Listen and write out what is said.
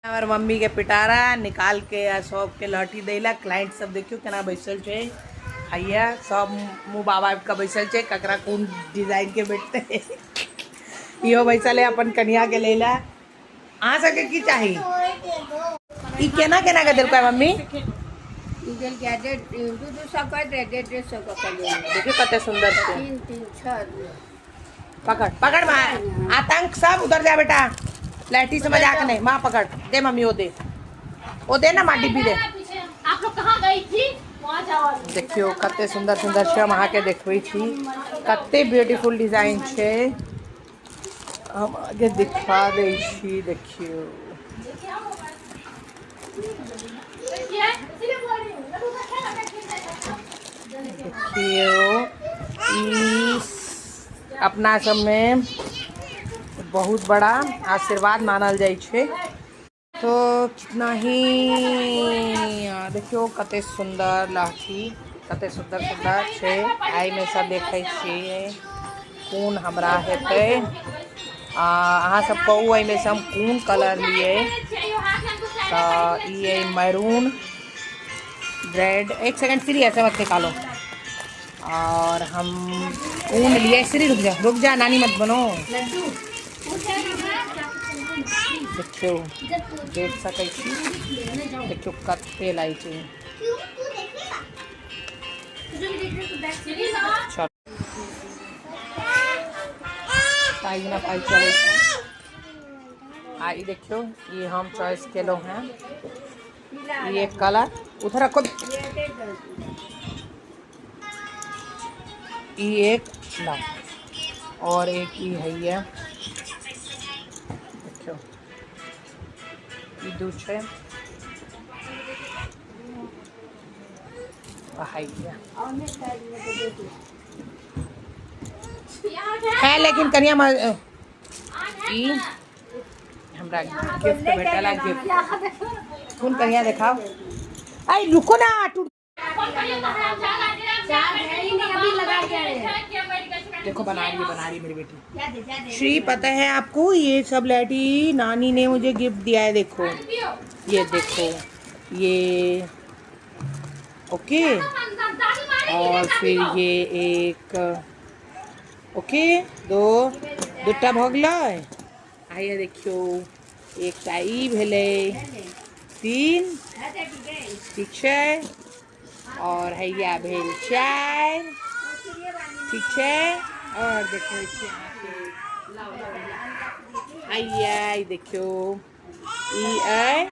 हमर मम्मी के पिटारा निकाल के आ सबके लहठी दैला। क्लाइंट सब देखियो केना बैसल छै, हैया सब मुँह बाबा के बैसल छै, ककरा कोन डिजाइन के भेटतै। इहो बैसल है अपन कनिया के लैला। अहाँ सबके की चाही? ई केना केना के देलकै मम्मी? देखियो कते सुंदर छै। 3 3 6 पकड़ पकड़ माँ, आतंक सब उधर जा बेटा, लाठी से मजाक नहीं। माँ पकड़ दे मम्मी, वो दे, वो दे ना माँ, डिब्बी दे। आप लोग कहाँ गई थी? वहाँ जाओ। देखियो कते सुंदर सुंदर छै, हम अहाँके देखबै छी कते ब्यूटीफुल डिजाइन छै, हम आगे दिखा दै छी। देखियो देखियो ई अपना सब में बहुत बड़ा आशीर्वाद मानल जाइ छै। तो कितना ही देखियो कते सुंदर लहठी, कते सुंदर सुंदर छै। एहि में सब देखै छियै कोन हमरा हेतै। आ अहाँ सब कहू एहिमे से हम कोन कलर लिए। तऽ ई अइ मैरून रेड। एक सेकंड श्री, ऐसे मत निकालो। और हम कोन लिए? श्री रुक जा, रुक जा नानी मत बनो। देखियो देख सकै छी, देखियो कते लाई छै। चल पाइ ना पाइ चलै छै। आ ई देखियो ई हम चॉइस केलहुँ हैं, ई एक कलर उधर रखो, ई एक ला और एक ई है। ये देखियो ई दू छै है, लेकिन कनिया ई हमरा गिफ्ट भेटल है। गिफ्ट कोन कनिया देखाओ? आई रुको ना, टूट। देखो बना रही है, बना रही है मेरी बेटी श्री। पता है आपको ये सब लहठी नानी ने मुझे गिफ्ट दिया है। देखो ये देखो ये ओके, और फिर ये एक ओके, दो दूटा भऽ गेलै। आइए देखियो एकटा ई भेलै, 3 ठीक छै, और हैया भेल 4 ठीक छै। और देखै छी अहाँके हैया ई देखियो ई अइ।